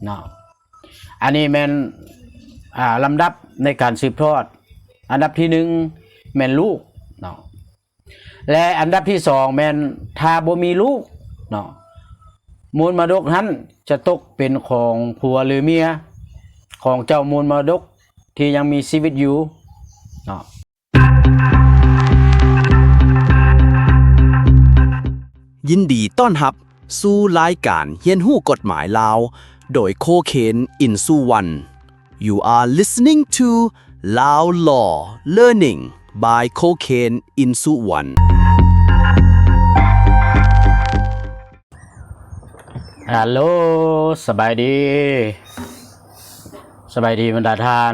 ເນາະ. ອັນນີ້ແມ່ນ ອ່າ ລຳດັບໃນການສືບທອດ. ອັນດັບທີໜຶ່ງແມ່ນລູກເນາະ ແລະ ອັນດັບທີສອງແມ່ນ ຖ້າບໍ່ມີລູກເນາະ ມູນມໍລະດົກນັ້ນຈະຕົກເປັນຂອງຜົວ ຫຼື ເມຍຂອງເຈົ້າມູນມໍລະດົກທີ່ຍັງມີຊີວິດຢູ່ເນາະ. ຍິນດີຕ້ອນຮັບສູ່ລາຍການຮຽນຮູ້ກົດໝາຍລາວ ໂດຍ Cocaine in Suwon. You are listening to Lao Law Learning by Cocaine in Suwon. ຮາໂລ ສະບາຍດີ ສະບາຍດີບັນດາທ່ານ.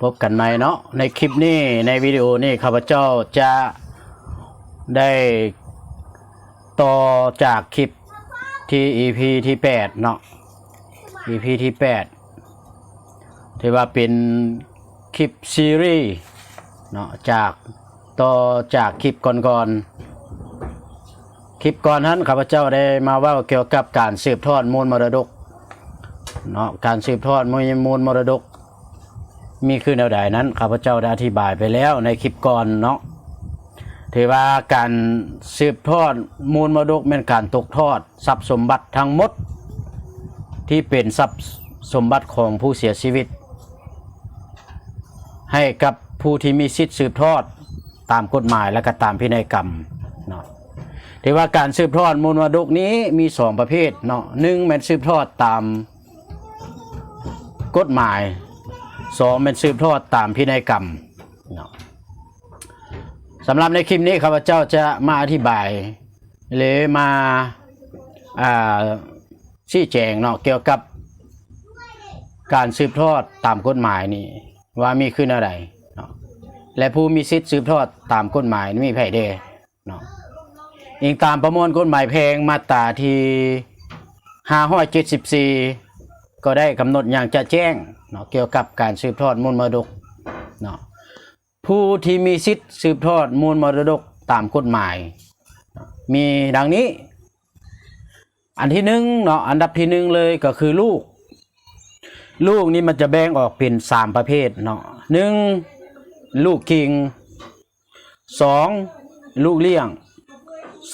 ພົບກັນໃໝ່ເນາະ ໃນຄລິບນີ້ ໃນວິດີໂອນີ້ ຂ້າພະເຈົ້າຈະໄດ້ຕໍ່ຈາກຄລິບທີ່ ອີພີ ທີແປດເນາະ ອີພີ ທີແປດ ຖືວ່າເປັນຄລິບຊີຣີເນາະ ຈາກ ຕໍ່ຈາກຄລິບກ່ອນໆ. ຄລິບກ່ອນຫັ້ນ ຂ້າພະເຈົ້າໄດ້ມາເວົ້າກ່ຽວກັບການສືບທອດມູນມໍລະດົກເນາະ ການສືບທອດມູນ ມູນມໍລະດົກມີຄືແນວໃດນັ້ນ ຂ້າພະເຈົ້າໄດ້ອະທິບາຍໄປແລ້ວໃນຄລິບກ່ອນເນາະ. ຖືວ່າການສືບທອດມູນມໍລະດົກແມ່ນການຕົກທອດ ຊັບສົມບັດທັງໝົດທີ່ເປັນຊັບສົມບັດຂອງຜູ້ເສຍຊີວິດ ໃຫ້ກັບຜູ້ທີ່ມີສິດສືບທອດຕາມກົດໝາຍ ແລະ ກໍຕາມພິໄນກຳເນາະ. ຖືວ່າການສືບທອດມູນມໍລະດົກນີ້ມີສອງປະເພດເນາະ ໜຶ່ງແມ່ນສືບທອດຕາມກົດໝາຍ ສອງແມ່ນສືບທອດຕາມພິໄນກຳເນາະ. ສຳລັບໃນຄລິບນີ້ ຂ້າພະເຈົ້າຈະມາອະທິບາຍ ຫຼື ມາ ອ່າ ຊີ້ແຈງເນາະ ກ່ຽວກັບການສືບທອດຕາມກົດໝາຍນີ້ ວ່າມີຄືແນວໃດເນາະ ແລະ ຜູ້ມີສິດສືບທອດຕາມກົດໝາຍນີ້ມີໃຜແດ່ເນາະ. ອີງຕາມປະມວນກົດໝາຍແພ່ງມາດຕາທີຫ້າຮ້ອຍເຈັດສິບສີ່ ກໍໄດ້ກຳນົດຢ່າງຈະແຈ້ງເນາະ ກ່ຽວກັບການສືບທອດມູນມໍລະດົກເນາະ. ຜູ້ທີ່ມີສິດສືບທອດມູນມໍລະດົກຕາມກົດໝາຍ ມີດັ່ງນີ້. ອັນທີໜຶ່ງເນາະ ອັນດັບທີໜຶ່ງເລີຍກໍຄືລູກ. ລູກນີ້ມັນຈະແບ່ງອອກເປັນສາມປະເພດເນາະ ໜຶ່ງ ລູກຄີງ, ສອງ ລູກລ້ຽງ,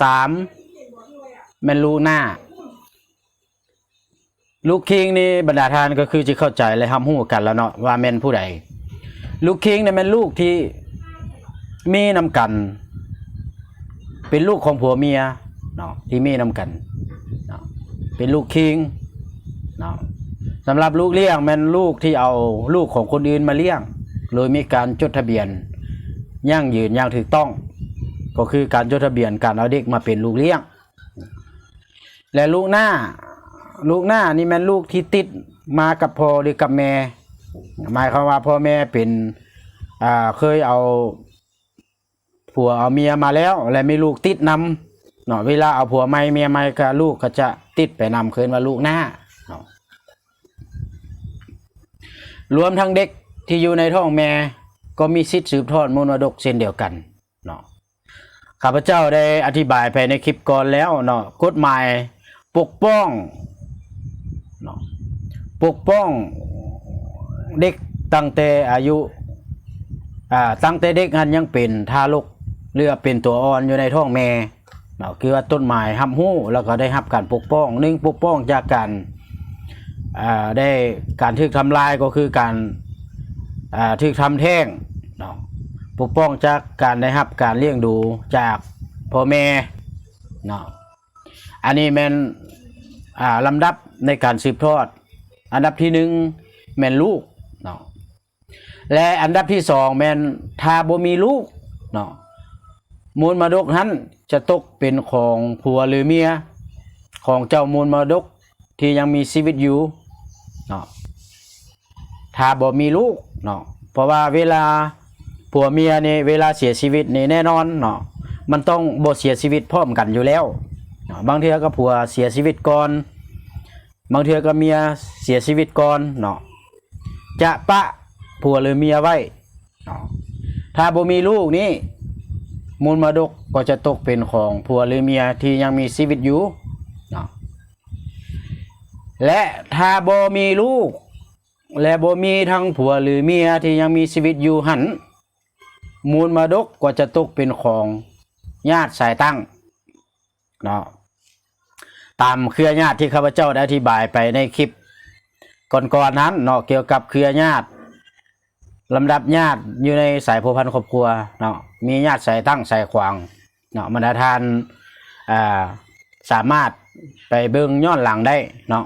ສາມ ແມ່ນລູກນ້າ. ລູກຄີງນີ້ບັນດາທ່ານກໍຄືຊິເຂົ້າໃຈ ແລະ ຮັບຮູ້ກັນແລ້ວເນາະ ວ່າແມ່ນຜູ້ໃດ. ລູກຄີງນີ້ແມ່ນລູກທີ່ມີນຳກັນ ເປັນລູກຂອງຜົວເມຍເນາະ ທີ່ມີນຳກັນເນາະ ເປັນລູກຄີງເນາະ. ສຳລັບລູກລ້ຽງແມ່ນລູກທີ່ເອົາລູກຂອງຄົນອື່ນມາລ້ຽງ ໂດຍມີການຈົດທະບຽນຢັ້ງຢືນຢ່າງຖືກຕ້ອງ ກໍຄືການຈົດທະບຽນການເອົາເດັກມາເປັນລູກລ້ຽງ. ແລະ ລູກນ້າ ລູກນ້ານີ້ແມ່ນລູກທີ່ຕິດມາກັບພໍ່ ຫຼື ກັບແມ່ ໝາຍຄວາມວ່າພໍ່ແມ່ເປັນ ອ່າ ເຄີຍເອົາຜົວເອົາເມຍມາແລ້ວ ແລະ ມີລູກຕິດນຳເນາະ ເວລາເອົາຜົວໃໝ່ເມຍໃໝ່ ກໍລູກກໍຈະຕິດໄປນຳ ເອີ້ນວ່າລູກນ້າເນາະ. ລວມທັງເດັກທີ່ຢູ່ໃນທ້ອງແມ່ກໍມີສິດສືບທອດມໍລະດົກເຊັ່ນດຽວກັນເນາະ. ຂ້າພະເຈົ້າໄດ້ອະທິບາຍໄປໃນຄລິບກ່ອນແລ້ວເນາະ ກົດໝາຍປົກປ້ອງເນາະ ປົກປ້ອງເດັກຕັ້ງແຕ່ອາຍຸ ອ່າ ຕັ້ງແຕ່ເດັກຫັ້ນຍັງເປັນທາລົກ ຫຼືວ່າເປັນຕົວອ່ອນຢູ່ໃນທ້ອງແມ່ເນາະ ຄືວ່າກົດໝາຍຮັບຮູ້ ແລ້ວກໍໄດ້ຮັບການປົກປ້ອງ ໜຶ່ງ ປົກປ້ອງຈາກການ ອ່າ ໄດ້ການຖືກທຳລາຍ ກໍຄືການ ອ່າ ຖືກທຳແທ້ງເນາະ ປົກປ້ອງຈາກການໄດ້ຮັບການລ້ຽງດູຈາກພໍ່ແມ່ເນາະ. ອັນນີ້ແມ່ນ ອ່າ ລຳດັບໃນການສືບທອດ. ອັນດັບທີໜຶ່ງແມ່ນລູກເນາະ ແລະ ອັນດັບທີສອງແມ່ນ ຖ້າບໍ່ມີລູກເນາະ ມູນມໍລະດົກຫັ້ນຈະຕົກເປັນຂອງຜົວ ຫຼື ເມຍຂອງເຈົ້າມູນມໍລະດົກທີ່ຍັງມີຊີວິດຢູ່ເນາະ. ຖ້າບໍ່ມີລູກເນາະ ເພາະວ່າເວລາຜົວເມຍນີ້ ເວລາເສຍຊີວິດນີ້ແນ່ນອນເນາະ ມັນຕ້ອງບໍ່ເສຍຊີວິດພ້ອມກັນຢູ່ແລ້ວເນາະ. ບາງເທື່ອກໍຜົວເສຍຊີວິດກ່ອນ ບາງເທື່ອກໍເມຍເສຍຊີວິດກ່ອນເນາະ ຈະປະຜົວ ຫຼື ເມຍໄວ້ເນາະ. ຖ້າບໍ່ມີລູກນີ້ ມູນມໍລະດົກກໍຈະຕົກເປັນຂອງຜົວ ຫຼື ເມຍທີ່ຍັງມີຊີວິດຢູ່ເນາະ. ແລະ ຖ້າບໍ່ມີລູກ ແລະ ບໍ່ມີທັງຜົວ ຫຼື ເມຍທີ່ຍັງມີຊີວິດຢູ່ຫັ້ນ, ມູນມໍລະດົກກໍຈະຕົກເປັນຂອງຍາດສາຍຕັ້ງເນາະ. ຕາມເຄືອຍາດທີ່ຂ້າພະເຈົ້າໄດ້ອະທິບາຍໄປໃນຄລິບກ່ອນໆນັ້ນເນາະ, ກ່ຽວກັບເຄືອຍາດ ລຳດັບຍາດຢູ່ໃນສາຍພົວພັນຄອບຄົວເນາະ, ມີຍາດສາຍຕັ້ງສາຍຂວາງເນາະ, ບັນດາທ່ານ ອ່າ ສາມາດໄປເບິ່ງຍ້ອນຫຼັງໄດ້ເນາະ.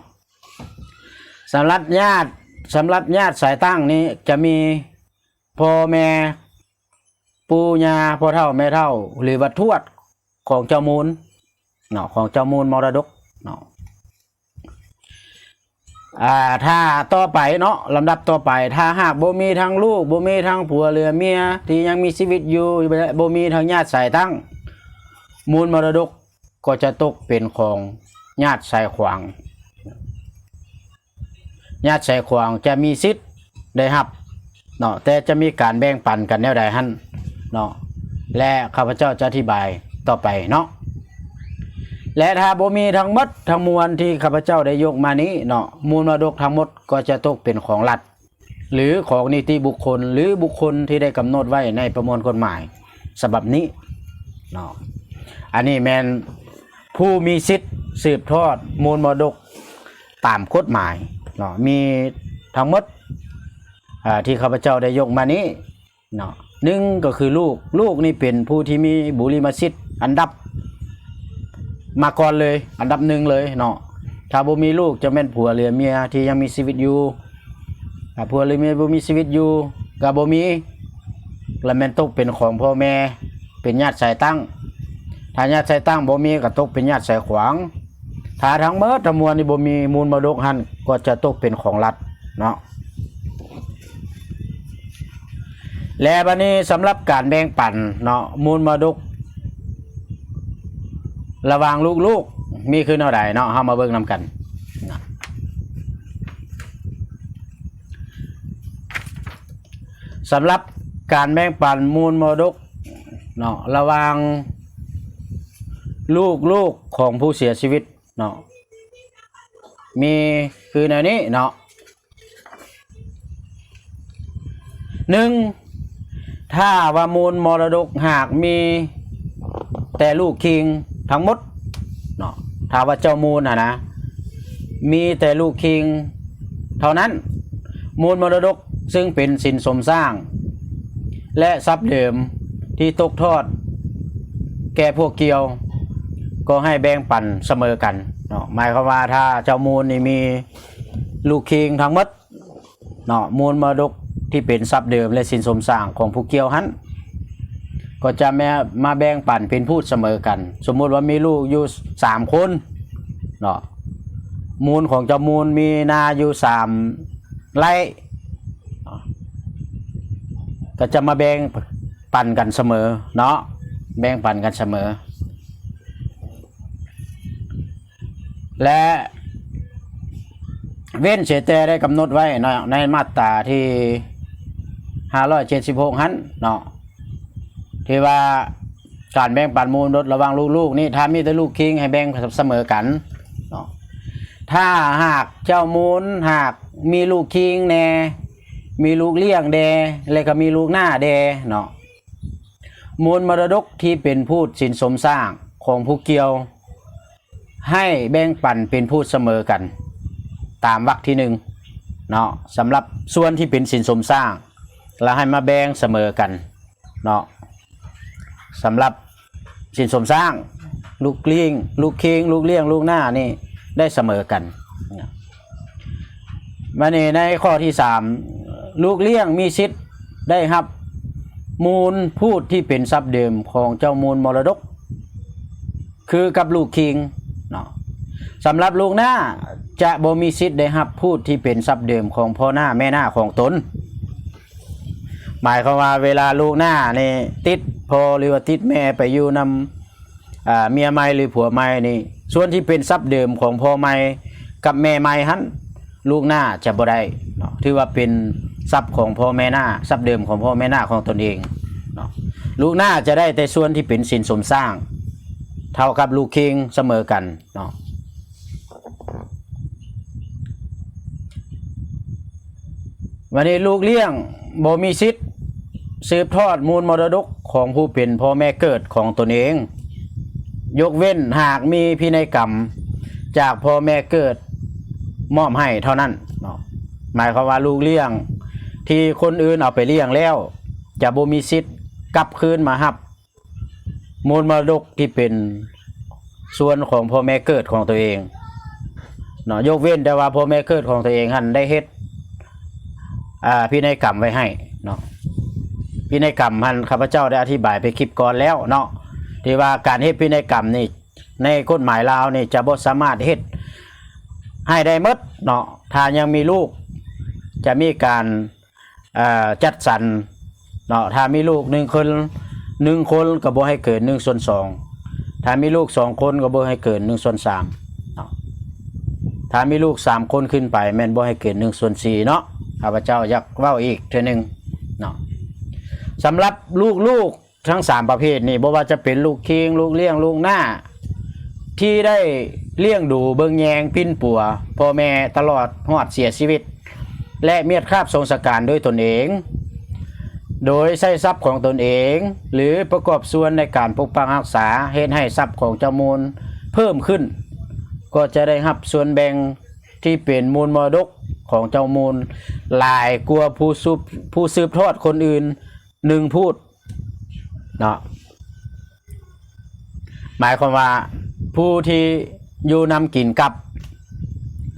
ສຳລັບຍາດ ສຳລັບຍາດສາຍຕັ້ງນີ້ຈະມີພໍ່ແມ່ ປູ່ຍ່າ ພໍ່ເຖົ້າແມ່ເຖົ້າ ຫຼືວ່າທວດຂອງເຈົ້າມູນເນາະ, ຂອງເຈົ້າມູນມໍລະດົກເນາະ. ອ່າ ຖ້າຕໍ່ໄປເນາະ, ລຳດັບຕໍ່ໄປ ຖ້າຫາກບໍ່ມີທັງລູກ ບໍ່ມີທັງຜົວ ຫຼື ເມຍທີ່ຍັງມີຊີວິດຢູ່ ແລະ ບໍ່ມີທັງຍາດສາຍຕັ້ງ, ມູນມໍລະດົກກໍຈະຕົກເປັນຂອງຍາດສາຍຂວາງ. ຍາດສາຍຂວາງຈະມີສິດໄດ້ຮັບເນາະ, ແຕ່ຈະມີການແບ່ງປັນກັນແນວໃດຫັ້ນເນາະ ແລະ ຂ້າພະເຈົ້າຈະອະທິບາຍຕໍ່ໄປເນາະ. ແລະ ຖ້າບໍ່ມີທັງໝົດທັງມວນທີ່ຂ້າພະເຈົ້າໄດ້ຍົກມານີ້ເນາະ, ມູນມໍລະດົກທັງໝົດກໍຈະຕົກເປັນຂອງລັດ ຫຼື ຂອງນິຕິບຸກຄົນ ຫຼື ບຸກຄົນທີ່ໄດ້ກຳນົດໄວ້ໃນປະມວນກົດໝາຍສະບັບນີ້ເນາະ. ອັນນີ້ແມ່ນຜູ້ມີສິດສືບທອດມູນມໍລະດົກຕາມກົດໝາຍເນາະ, ມີທັງໝົດ ເອີ ທີ່ຂ້າພະເຈົ້າໄດ້ຍົກມານີ້ເນາະ. ໜຶ່ງກໍຄືລູກ, ລູກນີ້ເປັນຜູ້ທີ່ມີບຸລິມະສິດອັນດັບມາກ່ອນເລີຍ, ອັນດັບໜຶ່ງເລີຍເນາະ. ຖ້າບໍ່ມີລູກ ຈະແມ່ນຜົວ ຫຼື ເມຍທີ່ຍັງມີຊີວິດຢູ່, ຖ້າຜົວ ຫຼື ເມຍບໍ່ມີຊີວິດຢູ່ກໍບໍ່ມີ, ລະແມ່ນຕົກເປັນຂອງພໍ່ແມ່ ເປັນຍາດສາຍຕັ້ງ. ຖ້າຍາດສາຍຕັ້ງບໍ່ມີ ກໍຕົກເປັນຍາດສາຍຂວາງ. ຖ້າທັງໝົດທັງມວນນີ້ບໍ່ມີ, ມູນມໍລະດົກຫັ້ນກໍຈະຕົກເປັນຂອງລັດເນາະ. ແລະ ບັດນີ້ສຳລັບການແບ່ງປັນເນາະ, ມູນມໍລະດົກລະຫວ່າງລູກໆ ມີຄືແນວໃດເນາະ, ເຮົາມາເບິ່ງນຳກັນເນາະ. ສຳລັບການແບ່ງປັນມູນມໍລະດົກເນາະ ລະຫວ່າງລູກໆຂອງຜູ້ເສຍຊີວິດເນາະ ມີຄືແນວນີ້ເນາະ. ໜຶ່ງ ຖ້າວ່າມູນມໍລະດົກຫາກມີແຕ່ລູກຄີງທັງໝົດເນາະ, ຖ້າວ່າເຈົ້າມູນຫັ້ນນະ ມີແຕ່ລູກຄີງເທົ່ານັ້ນ, ມູນມໍລະດົກເຊິ່ງເປັນສິນສົມສ້າງ ແລະ ຊັບເດີມທີ່ຕົກທອດແກ່ພວກກ່ຽວ ກໍໃຫ້ແບ່ງປັນສະເໝີກັນເນາະ. ໝາຍຄວາມວ່າ ຖ້າເຈົ້າມູນນີ້ມີລູກຄີງທັງໝົດເນາະ, ມູນມໍລະດົກທີ່ເປັນຊັບເດີມ ແລະ ສິນສົມສ້າງຂອງຜູ້ກ່ຽວຫັ້ນ ກໍຈະມາ ມາແບ່ງປັນເປັນພູດສະເໝີກັນ. ສົມມຸດວ່າມີລູກຢູ່ສາມຄົນເນາະ, ມູນຂອງເຈົ້າມູນມີນາຢູ່ສາມໄຮ່ ກໍຈະມາແບ່ງປັນກັນສະເໝີເນາະ, ແບ່ງປັນກັນສະເໝີ. ແລະ ເວັ້ນເສຍແຕ່ໄດ້ກຳນົດໄວ້ເນາະ ໃນມາດຕາທີຫ້າຮ້ອຍເຈັດສິບຫົກຫັ້ນເນາະ ທີ່ວ່າການແບ່ງປັນມູນມົດລະຫວ່າງລູກໆນີ້ ຖ້າມີແຕ່ລູກຄີງໃຫ້ແບ່ງສະເໝີກັນເນາະ. ຖ້າຫາກເຈົ້າມູນຫາກມີລູກຄີງແດ່ ມີລູກລ້ຽງແດ່ ແລະ ກໍມີລູກໜ້າແດ່ເນາະ, ມູນມໍລະດົກທີ່ເປັນພູດສິນສົມສ້າງຂອງຜູ້ກ່ຽວ ໃຫ້ແບ່ງປັນເປັນພູດສະເໝີກັນຕາມວັກທີໜຶ່ງເນາະ. ສຳລັບສ່ວນທີ່ເປັນສິນສົມສ້າງ ລະໃຫ້ມາແບ່ງສະເໝີກັນເນາະ. ສຳລັບສິນສົມສ້າງ ລູກລີ້ງ ລູກຄີງ ລູກລ້ຽງ ລູກໜ້ານີ້ໄດ້ສະເໝີກັນ. ບາດນີ້ໃນຂໍ້ທີສາມ ລູກລ້ຽງມີສິດໄດ້ຮັບມູນພູດທີ່ເປັນຊັບເດີມຂອງເຈົ້າມູນມໍລະດົກ ຄືກັບລູກຄີງເນາະ. ສຳລັບລູກໜ້າຈະບໍ່ມີສິດໄດ້ຮັບພູດທີ່ເປັນຊັບເດີມຂອງພໍ່ໜ້າແມ່ໜ້າຂອງຕົນ. ໝາຍຄວາມວ່າເວລາລູກໜ້ານີ້ຕິດພໍ່ ຫຼືວ່າຕິດແມ່ໄປຢູ່ນຳ ອ່າ ເມຍໃໝ່ ຫຼື ຜົວໃໝ່ນີ້ ສ່ວນທີ່ເປັນຊັບເດີມຂອງພໍ່ໃໝ່ກັບແມ່ໃໝ່ຫັ້ນ ລູກໜ້າຈະບໍ່ໄດ້ເນາະ, ຖືວ່າເປັນຊັບຂອງພໍ່ແມ່ໜ້າ ຊັບເດີມຂອງພໍ່ແມ່ໜ້າຂອງຕົນເອງເນາະ. ລູກໜ້າຈະໄດ້ແຕ່ສ່ວນທີ່ເປັນສິນສົມສ້າງ ເທົ່າກັບລູກຄີງສະເໝີກັນເນາະ. ບັດນີ້ລູກລ້ຽງບໍ່ມີສິດສືບທອດມູນມໍລະດົກຂອງຜູ້ເປັນພໍ່ແມ່ເກີດຂອງຕົນເອງ, ຍົກເວັ້ນຫາກມີພິໄນກຳຈາກພໍ່ແມ່ເກີດມອບໃຫ້ເທົ່ານັ້ນເນາະ. ໝາຍຄວາມວ່າລູກລ້ຽງທີ່ຄົນອື່ນເອົາໄປລ້ຽງແລ້ວ ຈະບໍ່ມີສິດກັບຄືນມາຮັບ ມູນມໍລະດົກທີ່ເປັນສ່ວນຂອງພໍ່ແມ່ເກີດຂອງຕົວເອງເນາະ, ຍົກເວັ້ນແຕ່ວ່າພໍ່ແມ່ເກີດຂອງຕົວເອງຫັ້ນໄດ້ເຮັດ ອ່າ ພິໄນກຳໄວ້ໃຫ້ເນາະ. ພິໄນກຳຫັ້ນ ຂ້າພະເຈົ້າໄດ້ອະທິບາຍໄປຄລິບກ່ອນແລ້ວເນາະ ທີ່ວ່າການເຮັດພິໄນກຳນີ້ ໃນກົດໝາຍລາວນີ້ຈະບໍ່ສາມາດເຮັດໃຫ້ໄດ້ໝົດເນາະ. ຖ້າຍັງມີລູກ ຈະມີການ ເອີ ຈັດສັນເນາະ, ຖ້າມີລູກໜຶ່ງຄົນ ໜຶ່ງຄົນກໍບໍ່ໃຫ້ເກີນໜຶ່ງສ່ວນສອງ, ຖ້າມີລູກສອງຄົນກໍບໍ່ໃຫ້ເກີນໜຶ່ງສ່ວນສາມເນາະ, ຖ້າມີລູກສາມຄົນຂຶ້ນໄປແມ່ນບໍ່ໃຫ້ເກີນໜຶ່ງສ່ວນສີ່ເນາະ. ຂ້າພະເຈົ້າຢາກເວົ້າອີກເທື່ອໜຶ່ງເນາະ, ສຳລັບລູກໆ ທັງສາມປະເພດນີ້ ບໍ່ວ່າຈະເປັນລູກຄີງ, ລູກລ້ຽງ, ລູກນ້າ ທີ່ໄດ້ລ້ຽງດູເບິ່ງແຍງປິ່ນປົວພໍ່ແມ່ຕະຫຼອດຮອດເສຍຊີວິດ ແລະ ມຽນຄາບສົ່ງສະການໂດຍຕົນເອງ ໂດຍໃຊ້ຊັບຂອງຕົນເອງ ຫຼື ປະກອບສ່ວນໃນການປົກປັກຮັກສາ ເຮັດໃຫ້ຊັບຂອງເຈົ້າມູນເພີ່ມຂຶ້ນ, ກໍຈະໄດ້ຮັບສ່ວນແບ່ງທີ່ເປັນມູນມໍລະດົກຂອງເຈົ້າມູນ ຫຼາຍກວ່າຜູ້ສືບ ຜູ້ສືບທອດຄົນອື່ນໜຶ່ງພູດ ເນາະ. ໝາຍຄວາມວ່າຜູ້ທີ່ຢູ່ນຳກິນກັບ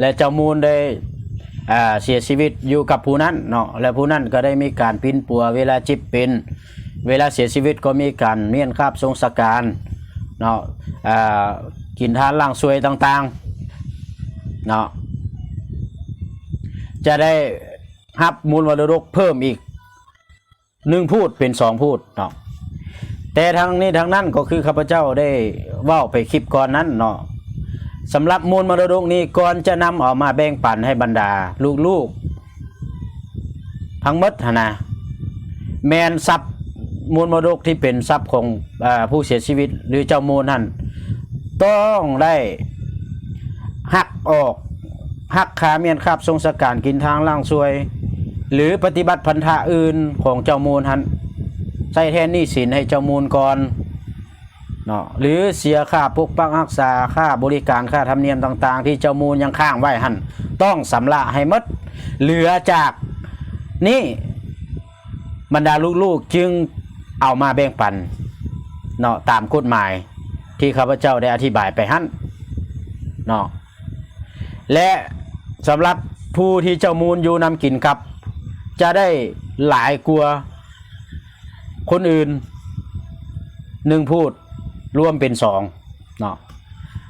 ແລະ ເຈົ້າມູນໄດ້ ເອີ ເສຍຊີວິດຢູ່ກັບຜູ້ນັ້ນເນາະ, ແລະ ຜູ້ນັ້ນກໍໄດ້ມີການປິ່ນປົວເວລາເຈັບເປັນ, ເວລາເສຍຊີວິດກໍມີການມ້ຽນຄາບສົງສະການເນາະ, ເອີ ກິນທານລ້າງຊ່ວຍຕ່າງໆເນາະ, ຈະໄດ້ຮັບມູນມໍລະດົກເພີ່ມອີກ ໜຶ່ງພູດເປັນສອງພູດເນາະ. ແຕ່ທັງນີ້ທັງນັ້ນກໍຄືຂ້າພະເຈົ້າໄດ້ເວົ້າໄປຄລິບກ່ອນນັ້ນເນາະ, ສຳລັບມູນມໍລະດົກນີ້ ກ່ອນຈະນຳເອົາມາແບ່ງປັນໃຫ້ບັນດາລູກໆທັງໝົດຫັ້ນນະ ແມ່ນຊັບ ມູນມໍລະດົກທີ່ເປັນຊັບຂອງ ເອີ ຜູ້ເສຍຊີວິດ ຫຼື ເຈົ້າມູນຫັ້ນ ຕ້ອງໄດ້ຫັກອອກ ຫັກຄ່າມ້ຽນຄາບສົງສະການ ກິນທານລ້າງຊ່ວຍ ຫຼື ປະຕິບັດພັນທະອື່ນຂອງເຈົ້າມູນຫັ້ນ ໃຊ້ແທນໜີ້ສິນໃຫ້ເຈົ້າມູນກ່ອນເນາະ ຫຼື ເສຍຄ່າປົກປັກຮັກສາ, ຄ່າບໍລິການ, ຄ່າທຳນຽມຕ່າງໆ ທີ່ເຈົ້າມູນຍັງຄ້າງໄວ້ຫັ້ນ ຕ້ອງຊຳລະໃຫ້ໝົດ. ເຫຼືອຈາກນີ້ ບັນດາລູກໆຈຶ່ງເອົາມາແບ່ງປັນເນາະ ຕາມກົດໝາຍທີ່ຂ້າພະເຈົ້າໄດ້ອະທິບາຍໄປຫັ້ນເນາະ. ແລະ ສຳລັບຜູ້ທີ່ເຈົ້າມູນຢູ່ນຳກິນກັບ ຈະໄດ້ຫຼາຍກວ່າຄົນອື່ນໜຶ່ງພູດ ລວມເປັນສອງເນາະ.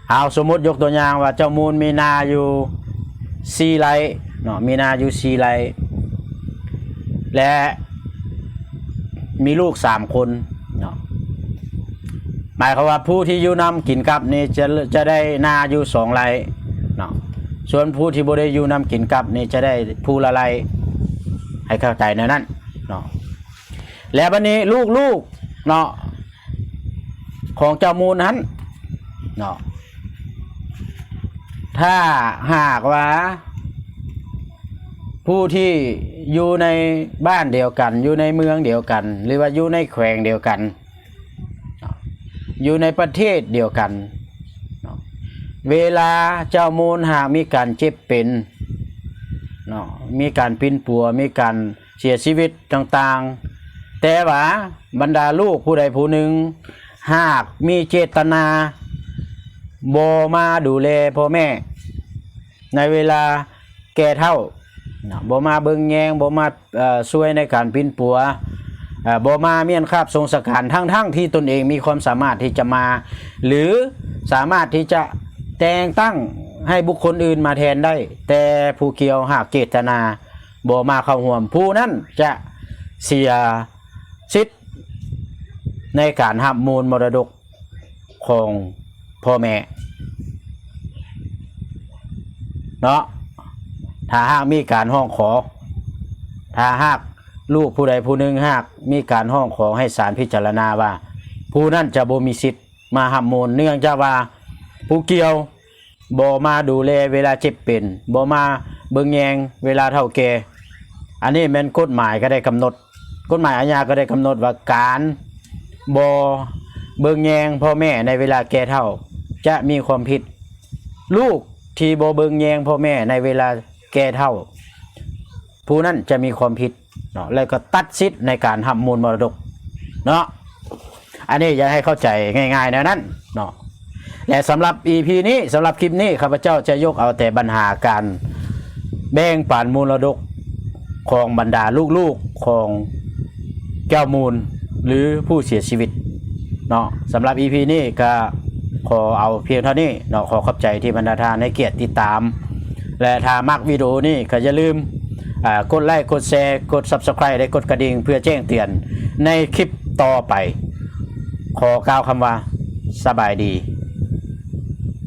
ເອົາ ສົມມຸດຍົກຕົວຢ່າງວ່າ ເຈົ້າມູນມີນາຢູ່ສີ່ໄຮ່ເນາະ, ມີນາຢູ່ສີ່ໄຮ່ ແລະ ມີລູກສາມຄົນເນາະ. ໝາຍຄວາມວ່າຜູ້ທີ່ຢູ່ນຳກິນກັບນີ້ຈະ ຈະໄດ້ນາຢູ່ສອງໄຮ່ເນາະ, ສ່ວນຜູ້ທີ່ບໍ່ໄດ້ຢູ່ນຳກິນກັບນີ້ຈະໄດ້ຜູ້ລະໄຮ່ ໃຫ້ເຂົ້າໃຈແນວນັ້ນເນາະ. ແລ້ວບັດນີ້ລູກໆເນາະ ຂອງເຈົ້າມູນຫັ້ນເນາະ ຖ້າຫາກວ່າຜູ້ທີ່ຢູ່ໃນບ້ານດຽວກັນ, ຢູ່ໃນເມືອງດຽວກັນ ຫຼືວ່າຢູ່ໃນແຂວງດຽວກັນ, ຢູ່ໃນປະເທດດຽວກັນເນາະ, ເວລາເຈົ້າມູນຫາກມີການເຈັບເປັນເນາະ, ມີການປິ່ນປົວ, ມີການເສຍຊີວິດຕ່າງໆ, ແຕ່ວ່າບັນດາລູກຜູ້ໃດຜູ້ໜຶ່ງຫາກມີເຈດຕະນາບໍ່ມາດູແລພໍ່ແມ່ໃນເວລາແກ່ເຖົ້າເນາະ, ບໍ່ມາເບິ່ງແຍງ, ບໍ່ມາ ເອີ ຊ່ວຍໃນການປິ່ນປົວ, ເອີ ບໍ່ມາມ້ຽນຄາບສົງສະການ ທັງໆທີ່ຕົນເອງມີຄວາມສາມາດທີ່ຈະມາ ຫຼື ສາມາດທີ່ຈະແຕ່ງຕັ້ງໃຫ້ບຸກຄົນອື່ນມາແທນໄດ້, ແຕ່ຜູ້ກ່ຽວຫາກເຈດຕະນາບໍ່ມາເຂົ້າຮ່ວມ, ຜູ້ນັ້ນຈະເສຍສິດໃນການຮັບມູນມໍລະດົກ ຂອງພໍ່ແມ່ເນາະ. ຖ້າຫາກມີການຮ້ອງຂໍ, ຖ້າຫາກລູກຜູ້ໃດຜູ້ໜຶ່ງຫາກມີການຮ້ອງຂໍໃຫ້ສານພິຈາລະນາວ່າ ຜູ້ນັ້ນຈະບໍ່ມີສິດມາຮັບມູນ ເນື່ອງຈາກວ່າຜູ້ກ່ຽວບໍ່ມາດູແລເວລາເຈັບເປັນ, ບໍ່ມາເບິ່ງແຍງເວລາເຖົ້າແກ່ ອັນນີ້ແມ່ນກົດໝາຍກໍໄດ້ກຳນົດ ກົດໝາຍອາຍາກໍໄດ້ກຳນົດວ່າ ການບໍ່ເບິ່ງແຍງພໍ່ແມ່ໃນເວລາແກ່ເຖົ້າຈະມີຄວາມຜິດ. ລູກທີ່ບໍ່ເບິ່ງແຍງພໍ່ແມ່ໃນເວລາແກ່ເຖົ້າ ຜູ້ນັ້ນຈະມີຄວາມຜິດເນາະ ແລ້ວກໍຕັດສິດໃນການຮັບມູນມໍລະດົກເນາະ. ອັນນີ້ຢາກໃຫ້ເຂົ້າໃຈງ່າຍໆແນວນັ້ນເນາະ. ແລະ ສຳລັບອີພີນີ້ ສຳລັບຄລິບນີ້ ຂ້າພະເຈົ້າຈະຍົກເອົາແຕ່ບັນຫາການແບ່ງປັນມໍລະດົກຂອງບັນດາລູກໆຂອງເຈົ້າມູນ ຫຼື ຜູ້ເສຍຊີວິດເນາະ. ສຳລັບອີພີນີ້ກໍຂໍເອົາພຽງເທົ່ານີ້ເນາະ. ຂໍຂອບໃຈທີ່ບັນດາທ່ານໃຫ້ກຽດຕິດຕາມ ແລະ ຖ້າມັກວິດີໂອນີ້ກໍຢ່າລືມ ອ່າ ກົດໄລ ກົດແຊ ກົດ Subscribe ແລະ ກົດກະດິ່ງ ເພື່ອແຈ້ງເຕືອນໃນຄລິບຕໍ່ໄປ. ຂໍກ່າວຄຳວ່າ ສະບາຍດີ.